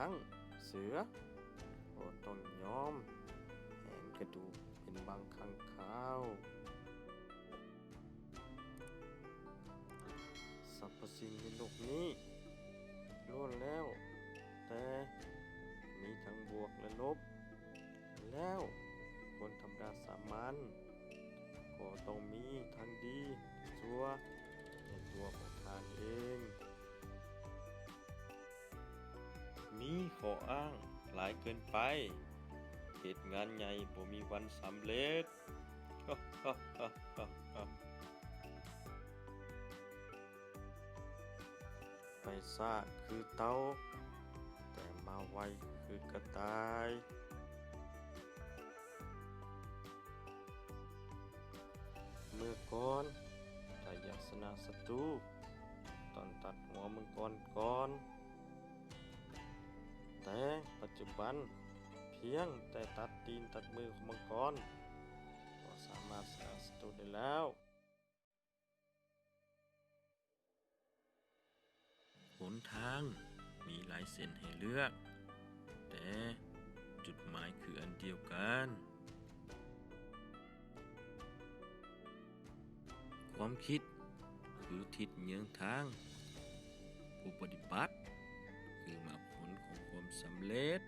ຄັ້ງເສືອກໍຕ້ອງຍອມແຫງກະດູກເປັນບາງຄັ້ງຄາວ. ສັບພະສິ່ງໃນໂລກນີ້ລ້ວນແລ້ວແຕ່ມີທັງບວກ ແລະ ລົບ. ແລ້ວຄົນທຳມະດາສາມັນກໍຕ້ອງມີທັງດີຊົ່ວໃນຕົວຂອງທ່ານເອງ. ມີຂໍ້ອ້າງຫຼາຍເກີນໄປ, ເຮັດງານໃຫຍ່ບໍ່ມີວັນສຳເລັດ. ໄປຊ້າຄືເຕົ່າ ແຕ່ມາໄວຄືກະຕ່າຍ. ເມື່ອກ່ອນ ຖ້າຢາກຊະນະສັດຕູ ຕ້ອງຕັດຫົວມັງກອນກ່ອນ, ແຕ່ປັດຈຸບັນ ພຽງແຕ່ຕັດຕີນຕັດມືຂອງມັງກອນ ກໍສາມາດຊະນະສັດຕູໄດ້ແລ້ວ. ຫົນທາງມີຫຼາຍເສັ້ນໃຫ້ເລືອກ, ແຕ່ຈຸດໝາຍຄືອັນດຽວກັນ. ຄວາມຄິດຄືທິດເຍືອງທາງ, ຜູ້ປະຕິບັດຄືໝາກຜົນຂອງຄວາມສຳເລັດ.